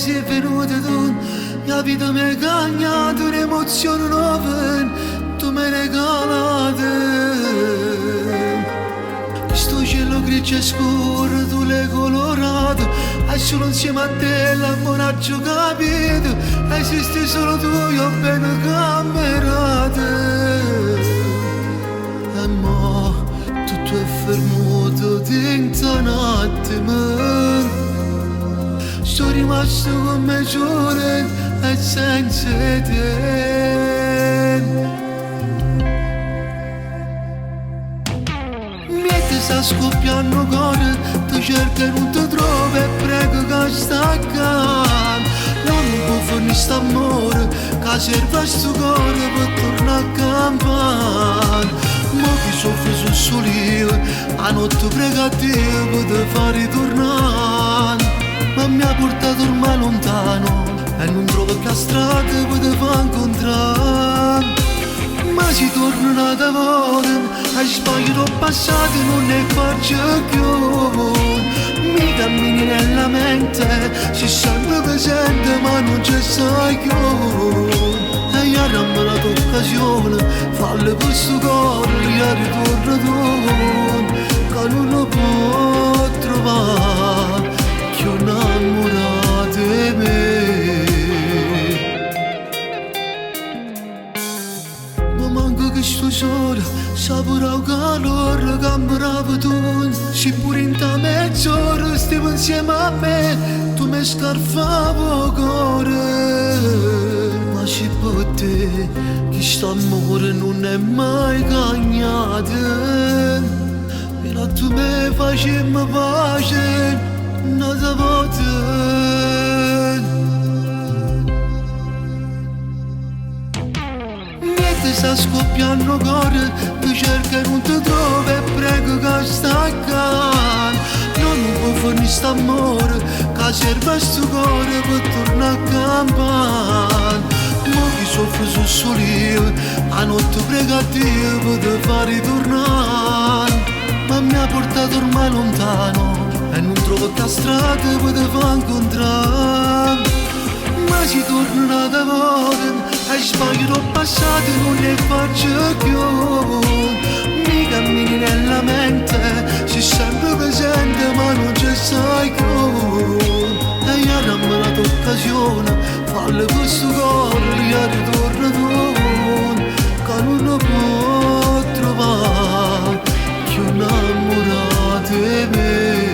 sei venuta tu, la vita mi è cambiata, un'emozione nuova, tu mi hai regalato. Sto cielo grigio e scuro, tu l'hai colorato, e solo insieme a te l'amore ho capito, esisti solo tu, io ho bene cambiato. E mo tutto è fermato dentro un attimo. Sono rimasto come giovane e senza te. Niente sta scoppiando cuore, ti cerco e non ti trovo e prego che sta accanto. Non può finire st'amore, che serve a sto cuore per tornare a campare. Ma chi soffre su solo io, a notte prego a Dio per te far ritornare. Ma mi ha portato ormai lontano e non trovo più la strada per te far incontrare. Ma si torna un'altra volta, e sbaglio l'ho passato non ne faccio più. Mi cammini nella mente, sei sempre presente ma non ci sai più. E io dammi la tua occasione, fallo questo cuore, io ritorno tu, che non lo può trovare, più innamorato di me. Ma manco che sto solo, sapore o calore che mi bravo tu. Se pure in ta mezz'ora stiamo insieme a me, tu mi scarfavo cuore. Ma se per te, che sto amore non è mai cagnato. E tu mi facemmo pace, una volta. Niente sta scoppiando cuore, ti cerco e non ti trovo e prego che sta accanto. Non può finire st'amore, che serve a sto cuore per tornare a campare. Ma chi soffre su solo io, a notte prego a Dio per te far ritornare. Ma mi ha portato ormai lontano e non trovo più la strada per te far incontrare. Ma si torna un'altra volta e sbaglio l'ho passato non ne faccio più. Mi cammini nella mente, sei sempre presente ma non ci sai più. E io dammi la tua occasione, fallo questo cuore, io ritorno tu, che non lo può trovare, più innamorato di me.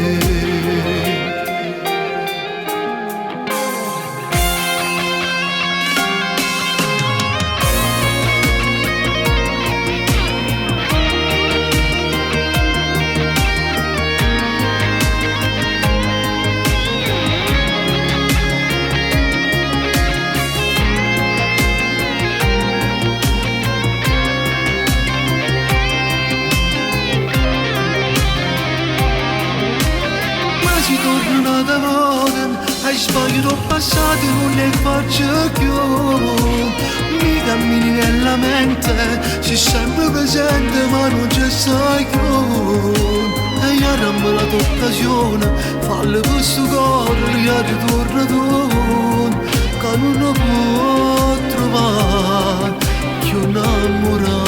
Ma si torna un'altra volta e sbaglio l'ho passato non ne faccio più. Mi cammini nella mente, sei sempre presente ma non ci sai più. E io dammi la tua occasione, fallo questo cuore, io ritorno tu, che non lo può trovare, più innamorato.